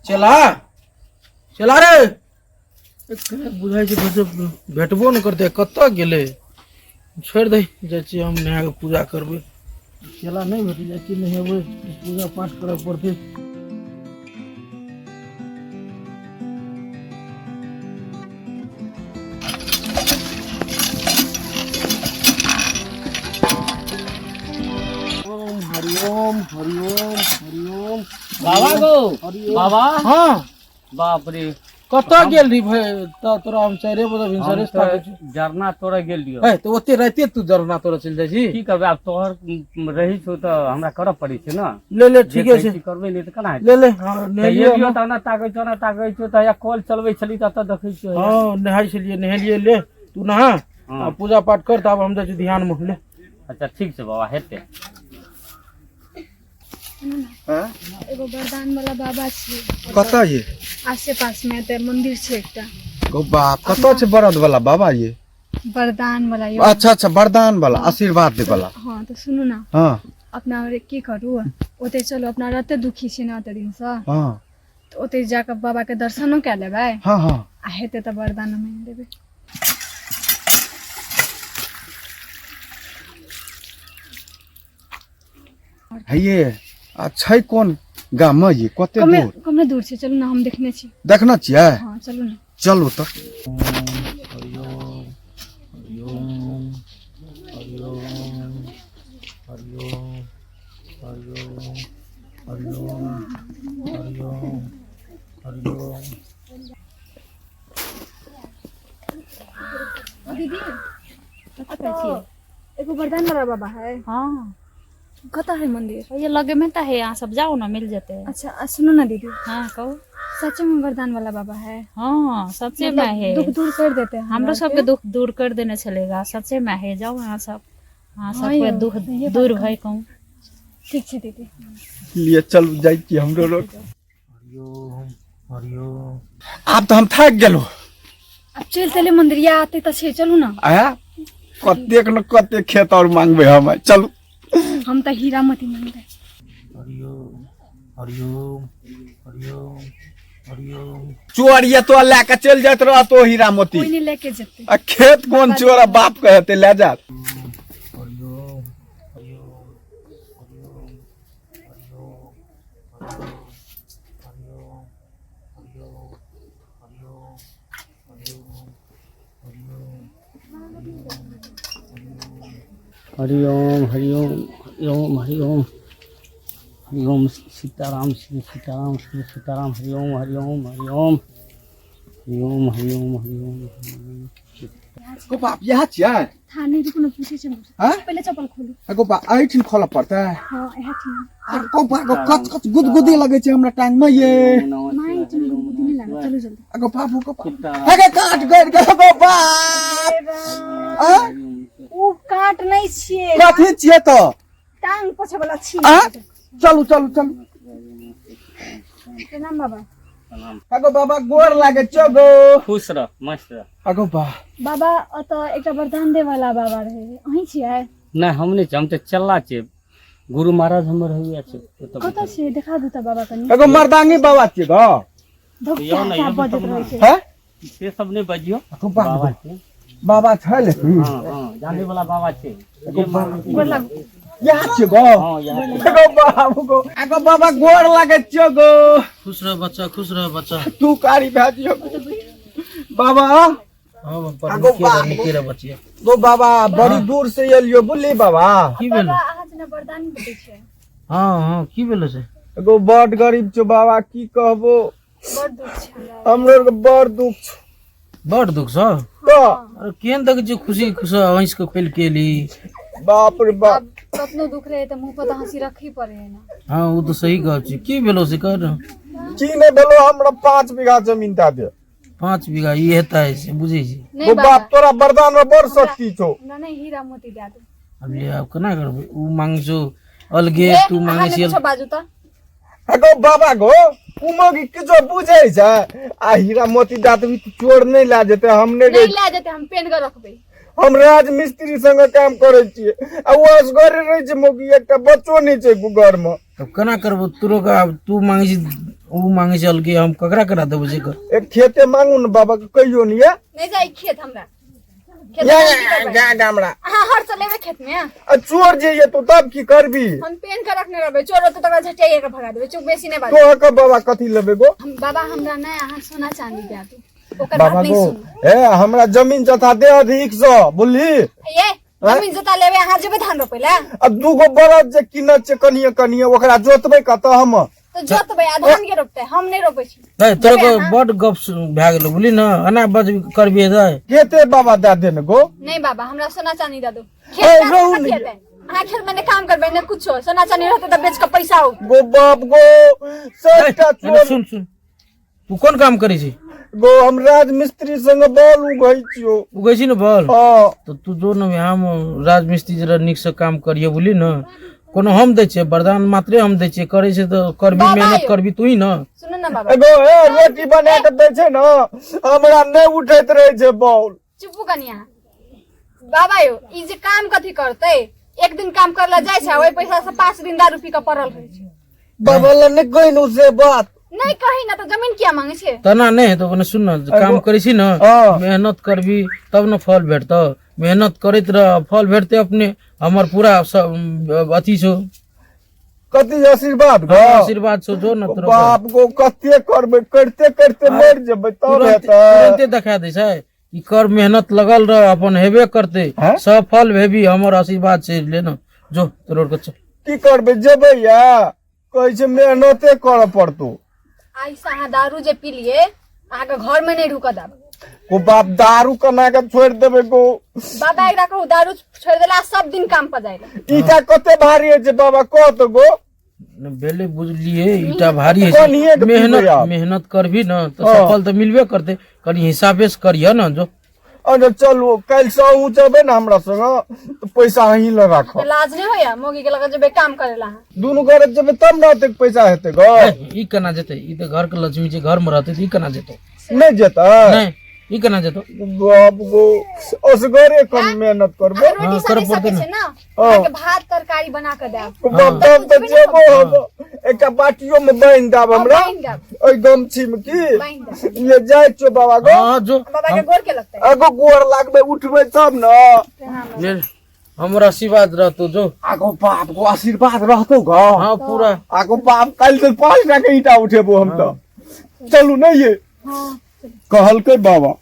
चला चला रे बुझाइ छै भेटबो नहि करतै कतऽ गेलै छोड़ि दही जाइ छियै हम नहा कऽ पूजा करबै चला नहि भेटै जाइ छियै नहेबै पूजा पाठ करऽ पड़तै। ओम हरिओम हरिओम हरिओम। बाबा गो बाबा। हाँ। बाप रे, कतऽ गेल रही भाई? तऽ तोरा हम 4 बजे भिनसरे से ताकै छी। जरना तोड़े गेल रहियो। ए तऽ ओते राइते तू जरना तोरा चलि जाइ छी? की करबै आब, तोहर रही छौ तऽ हमरा करऽ पड़ै छै ने। ले ले, जे ठीके कहै छै। छी करबै, नहि तऽ केना हेतै? ले ले, हाँ, नहेलियै तऽ हम। तऽ ओना ताकै छौ, ओना ताकै छौ तऽ हैया कल चलबै छली तऽ एतऽ देखै छियौ हैया। हाँ, नहाइ छलियै, नहेलियै। ले तू नहा हाँ। आ पूजा पाठ कर, तब हम जाइ छी ध्यान मे। ले। अच्छा ठीक छै बाबा, हेतै। एगो वरदान वाला बाबा छै। कतऽ ये? आसे पास में एतऽ मंदिर छै एकटा। गो बाप, कतऽ छै बरद वाला बाबा ये? वरदान वाला यौ। अच्छा अच्छा, वरदान वाला, आशीर्वाद दे वाला। हाँ तऽ सुनू ना। हाँ। अपना आर की करू, ओते चलू, अपना आर एते दुखी छी ना ओते दिनसँ। हाँ। तऽ ओते जाकऽ बाबा के दर्शनो कए लेबै। हाँ हाँ। आ हेतै तऽ वरदान मांगि लेबै। हे आ छै कोन गाम में ये, कते कमे दूर? कमे दूर छै, चलू ना, हम देखने छी। देखने छियै? हाँ चलू ना। चलू तऽ। हरिओम हरिओम हरिओम हरिओम हरिओम हरिओम हरिओम हरिओम। दीदी, एगो वरदान वाला बाबा है। हाँ। कतऽ है मंदिर? ये लगे में तो है, यहाँ सब जाओ ना, मिल जाते हैं। अच्छा, आ सुनो ना दीदी। हाँ कहो। सच में वरदान वाला बाबा है? हाँ, सच्चे में है। दुख दूर कर देते हैं? हमरो सबके दुख दूर कर देने चलेगा, सच्चे में है। जाओ यहाँ सब, हाँ, हाँ सबके यौ, दुख सहिए बात दूर कहै। भई कहूँ। ठीक छै दीदी। लिए चलू, जाइ छी हमरो लोग। हरिओम हरिओम। आब तऽ हम थाकि गेलहुँ। आब चलि चले मंदिरिया आते तऽ छै, चलू ना। आया कतेक न कतेक खेत और मांगबै हम, चलू। हम तऽ हीरा मोती मांगबै। हरिओम हरिओम हरिओम हरिओम। चोर ये तो लए के चलि जाइत रहतो हीरा मोती। कोई नहीं लेके जेतै। आ खेत कोन चोर बाप के हेतै, लए जात। हरिओम हरिओम हरिओम हरिओम हरिओम हरिओम हरिओम हरिओम हरिओम हरिओम हरिओम हरिओम हरिओम सीताराम, श्री सीताराम, श्री सीताराम। हरिओम हरिओम हरिओम हरिओम हरिओम हरिओम हरिओम। गो बाप, इएह छियै? थाने रुकू ने, पूछै छै। हाँ? पहिले चप्पल खोलू। गो बाप, एहिठिन खोलऽ पड़तै? हाँ, इएह ठीक। आ गो बाप गो, कच कच गुदगुदी लगै छै हमरा टांग में ये। माय, चलू, गुदगुदी नहि लागत, चलू जल्दी। आ गो बाप गो बाप, हे गे काट गड़ गेल गो बाप। आ ओ काट नहि छियै। कथी छियै तऽ? टांग पोछै वाला छी। आ चलू चलू चलू। प्रणाम बाबा। अगो बाबा, गोर लागे छौ गो। खुश रह, मस्त रह। अगो बा। बाबा, ओतऽ एकटा वरदान दे वाला बाबा रहे, अहीं छियै? नहि, हम नहि छी, हम तऽ चलला छियै। गुरु महाराज हमर हुए छै ओतऽ। कतऽ छियै? देखा दू तऽ बाबा कनि। एगो मर्दांगी बाबा छियै गो। धोख यौ ने, यौ बजैत रहै छै। हैं? से सब नहि बजियौ। अगो बाप बाबा गो। छै। बाबा छै लेकिन। हाँ हाँ, जाने वाला बाबा छै जे मांगे। गोर लागू। इएह छियै गो? हाँ, इएह छै। एगो बाबू गो, एगो बाबा, गोर लागे छियौ गो। खुश रह बच्चा, खुश रह बच्चा। तू कारी भए जियौ बाबा। हाँ, पर आगो निके रह, बाप। निके रह बचिया। गो बाबा, बड़ी दूर से एलियो बुझली बाबा। की भेलो? बाबा, अहाँ जेना वरदान भेटै छै। हाँ हाँ, की भेलो से? एगो बड गरीब छौ बाबा, की कहबो। बड़ दुख छै हमरा। हमरो आरके बड़ दुख छौ। बड़ दुख छौ? तऽ। अरे केहन देखै छियै, खुशी खुश हँसि कऽ खोलि के एली। बाप रे बाप। आब कतनो दुख रहे तऽ मुँह पर तऽ हँसी रखही पड़े है ना। हाँ, ओ तऽ सही गप छै। की भेलो से कह ने। की नहि भेलो, हमरा 5 बीघा जमीन दए दे। 5 बीघा? ई हेतै से बुझै छी? नहि गो बाबा, बाप, तोरा वरदान में बड़ शक्ति छौ। हमरा नहि, हीरा मोती दए दू। आब ले, आब केना करबै? ओ मांगै छौ अलगे, तू अहाँ मांगै नहि छी कुछो बाजू तऽ। गो बाबा गो, उमोगी किछो बुझै छै? आ हीरा मोती दए देबही तऽ चोर नहि लए जेतै? हम नहि नहि लए जेतै, हम पेन के रखबै। हम राज मिस्त्री संगे काम करै छियै आ ओ असगरे रहै छै मौगी, एकटा बच्चो नहि छै घर मे। तब केना करबो तोरो के? आब तू मांगै छी ओ मांगे छै अलगे, हम ककरा करा देबै जे कर? एक खेते मांगू ने बाबा के, कहियो नहीं है। नहि जाइ खेत हमरा। खेत या मे हम की करबै? जा जा हमरा। अहाँ हर से लेबै खेत में? आ चोर जे ये तो तब की करबी? हम पेन के रखने रहबै, चोर होतै तकरा झटियाइए के भगा देबै। चुप, बेसी नहि बाजू। तोहर के बाबा कथी लेबै गो? हम बाबा, हमरा नहि, अहाँ सोना चांदी दए दू, ओकर बात बाबा नहि गो सुनू। ए हमरा जमीन जथा दे अधिक से, बुझली? ये जमीन जोता लेबै, अहाँ जेबै धान रोपै लए? आ दूगो बरद जे किनत छै कनिये कनिये, ओकरा जोतबै कतऽ हम? तऽ जोतबै आ धान के रोपतै, हम नहि रोपै छी। नहीं तोरा जेबै के अहाँ? बड गप भए गेलो, बुझली ने? एना बज करबी रे। खेते बाबा दए दे ने गो। नहि बाबा, हमरा सोना चांदी दए दू। ए, खेत दए रहू कऽ कथी नहि। हेतै? अहाँ खेत मे नहि काम करबै नहि कुछो, सोना चांदी रहतै तऽ बेच कऽ पैसा औत। गो बाप गो, सबटा एने चोर। सुन सुन, तू कोन काम करै छी? गो हम राजमिस्त्री संग बॉल उघै छियो। उगै छी ने बॉल? हाँ। तऽ तू जो ने हम राजमिस्त्री जरा नीक से काम करियो, बुझली ने? कोनो हम दै छियै वरदान मात्रे हम दै छियै, करै छै तऽ करबी। बाबा मेहनत यौ। करबी तू ही ने। सुनू ने बाबा। एगो ए रोटी बना के दै छै ने, हमरा नहि उठैत रहै छै बॉल। चुपू कनि अहाँ। बाबा यौ, ई जे काम कथी करतै? एक दिन काम करला जाइ छै, ओहि पैसा से 5 दिन दारू पी कऽ पड़ल रहै छै। बाबा लग नहि कहलहुँ से बात। नहि कही ने तऽ जमीन किया मांगे छियै? तना नहि हेतौ। ओने सुन ने, काम करै छी ने? हाँ। मेहनत करबी तब ने फल भेटतौ। मेहनत करैत रह, फल भेटतै अपने। हमर पूरा सब अथी छौ। कथी आशीर्वाद गो? आशीर्वाद छौ, जो न तोरा। बाप गो, कते करबै? करते करते मरि जेबै तब तुरन्त हेतै? तुरन्ते देखा दै छै ई कर, मेहनत लगल रह, अपन हेबे करतै। हैं? सब फल भेबी, हमर आशीर्वाद छै। ले न, जो तोर के चल। की करबै? जेबै या कहै छै मेहनते करऽ पड़तौ। आइ से अहाँ दारू जे पीलिए, अहाँके घर में नहीं ढुकऽ देब। गो बाप, दारू कना के छोड़ि देबै गो? बाबा, एकरा कहू दारू छोड़ि देला, सब दिन काम पर जाइ ला। ईटा कते भारी होइ छै बाबा, कह तऽ गो। न भेलै, बुझलिए, ईटा भारी होइ कनिये छै। के पीबै मेहनत आब। मेहनत करबी न तऽ हाँ। सफल तऽ मिलबे करतै, कनि हिसाबे से करिह न, जो। अच्छा चलू, काल्हि से अहूँ जेबै ने हमरा संग तऽ पैसा अहीं लग राखब। तऽ लाज नहि होइया मौगी के लग जेबै काम करे ला अहाँ? दुनू घर जेबै तब ने ओतेक पैसा हेतै गो। ए, ई केना जेतै? ई तऽ घर के लक्ष्मी छै, घर में रहतै तऽ ई केना जेतौ? नहि जेतै? नहि, ई केना जेतौ? बाप गो, असगरे कम मेहनत करबै। अहाँ रोटी हाँ, से करऽ नहि पड़तै सकै ने। छै ने, अहाँके भात तरकारी बना कऽ देब। बाप, तब तऽ जेबो हम, एकटा बाटियो में बान्हि देब हमरा। बान्हि देब। ओहि गमछी में की बान्हि देब। ले जाइ छियो बाबा गो। हाँ, जो। बाबा के गोर के लगतै? एगो गोर लागबै, उठबै तब ने। ले, हमर आशीर्वाद रहतौ, जो। आगो बाप गो, आशीर्वाद रहतौ गो? हाँ, पूरा। आगो बाप, काल्हि से 5 टा के ईटा उठेबो हम तऽ। चलू नहि ये। हाँ। कहलकै बाबा।